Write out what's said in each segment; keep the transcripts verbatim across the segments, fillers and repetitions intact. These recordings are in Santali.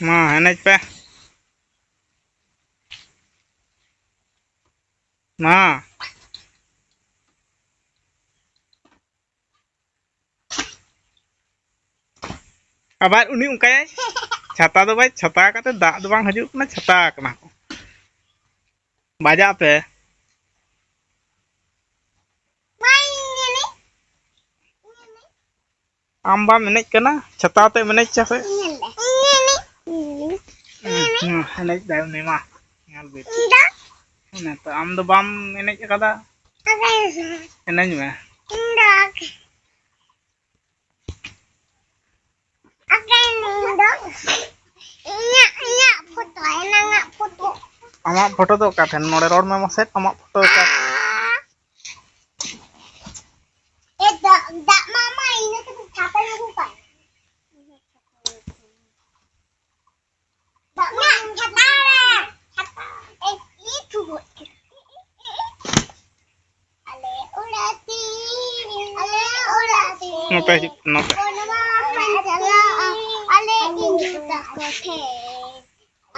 ᱢᱟ ᱮᱱᱮᱡ ᱯᱮ᱾ ᱢᱟ᱾ ᱟᱵᱟᱨ ᱩᱱᱤ ᱚᱱᱠᱟᱭᱟᱭ, ᱪᱷᱟᱛᱟ ᱫᱚ ᱵᱟᱭ ᱪᱷᱟᱛᱟ ᱠᱟᱛᱮ ᱫᱟᱜ ᱫᱚ ᱵᱟᱝ ᱦᱤᱡᱩᱜ ᱠᱟᱱᱟ, ᱪᱷᱟᱛᱟ ᱠᱟᱱᱟ ᱠᱚ᱾ ᱵᱟᱡᱟᱜ ᱯᱮ᱾ ᱟᱢ ᱵᱟᱢ ᱮᱱᱮᱡ ᱠᱟᱱᱟ? ᱪᱷᱟᱛᱟ ᱟᱛᱮᱢ ᱮᱱᱮᱡ ᱪᱟ ᱥᱮ? ᱦᱩᱸ, ᱮᱱᱮᱡ ᱫᱟᱭ ᱩᱱᱤ ᱢᱟ᱾ ᱧᱮᱞ ᱵᱤᱱ᱾ ᱚᱱᱮ ᱛᱚ, ᱟᱢ ᱫᱚ ᱵᱟᱢ ᱮᱱᱮᱡ ᱟᱠᱟᱫᱟ? ᱮᱱᱮᱡ ᱢᱮ᱾ ᱟᱢᱟᱜ ᱯᱷᱳᱴᱳ ᱫᱚ ᱚᱠᱟ ᱴᱷᱮᱱ? ᱱᱚᱰᱮ ᱨᱚᱲ ᱢᱮ ᱢᱟᱥᱮ, ᱟᱢᱟᱜ ᱯᱷᱳᱴᱳ ᱚᱠᱟ? ᱮ, ᱫᱟᱜ, ᱫᱟᱜ ᱢᱟ, ᱢᱟ, ᱤᱱᱟᱹ ᱠᱟᱛᱮ ᱪᱷᱟᱛᱟᱧ ᱟᱹᱜᱩ ᱠᱟᱜ᱾ ᱫᱟᱜ ᱢᱟ, ᱪᱷᱟᱛᱟ ᱨᱮ, ᱪᱷᱟᱛᱟ, ᱮ, ᱤ, ᱛᱷᱩ ᱜᱚᱫ ᱠᱮᱫᱟ᱾ ᱟᱞᱮ ᱚᱲᱟᱜ ᱛᱮ, ᱟᱞᱮ ᱚᱲᱟᱜ ᱛᱮ᱾ ᱱᱚᱛᱮ ᱦᱤᱡᱩᱜ, ᱱᱚᱛᱮ᱾ ᱯᱚᱱ ᱢᱟᱦᱟᱧ ᱪᱟᱞᱟᱜᱼᱟ, ᱟᱞᱮ ᱤᱧ ᱫᱟᱫᱟ ᱛᱟᱠᱚ ᱴᱷᱮᱱ᱾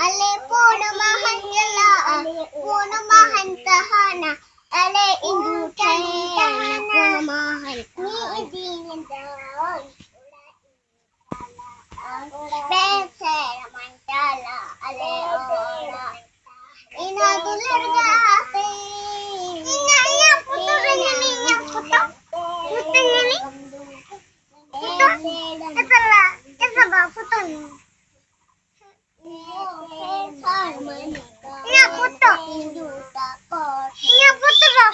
ᱟᱞᱮ ᱯᱩᱱ ᱢᱟᱦᱟᱧ ᱪᱟᱞᱟᱜᱼᱟ, ᱯᱩᱱ ᱢᱟᱦᱟᱧ ᱛᱟᱦᱮᱱᱟ, ᱟᱞᱮ ᱤᱧ ᱫᱩ ᱴᱷᱮᱱ᱾ ᱯᱩᱱ ᱢᱟᱦᱟᱧ ᱛᱟᱦᱮᱱᱟ᱾ ᱢᱤᱫ ᱫᱤᱱ ᱫᱚ ᱯᱮ ᱥᱮᱨᱢᱟᱧ ᱪᱟᱞᱟᱜᱼᱟ ᱟᱞᱮ ᱚᱲᱟᱜ᱾ ᱤᱧᱟᱹᱜ ᱫᱩᱞᱟᱹᱲ ᱜᱟᱛᱮ᱾ ᱤᱧᱟᱹᱜ, ᱤᱧᱟᱹᱜ ᱯᱷᱳᱴᱳ ᱨᱮ ᱧᱮᱞ ᱢᱮ, ᱤᱧᱟᱹᱜ ᱯᱷᱳᱴᱳ᱾ ᱱᱚᱛᱮ ᱧᱮᱞ ᱢᱮ᱾ ᱯᱷᱳᱴᱳ᱾ ᱮ ᱥᱟᱞᱟ, ᱮ ᱥᱟᱞᱟ, ᱯᱷᱳᱴᱳ ᱧᱮᱞ ᱢᱮ᱾ ᱤᱧᱟᱹᱜ ᱯᱷᱳᱴᱳ᱾ ᱤᱧᱟᱹᱜ ᱯᱷᱳᱴᱳ ᱨᱮ᱾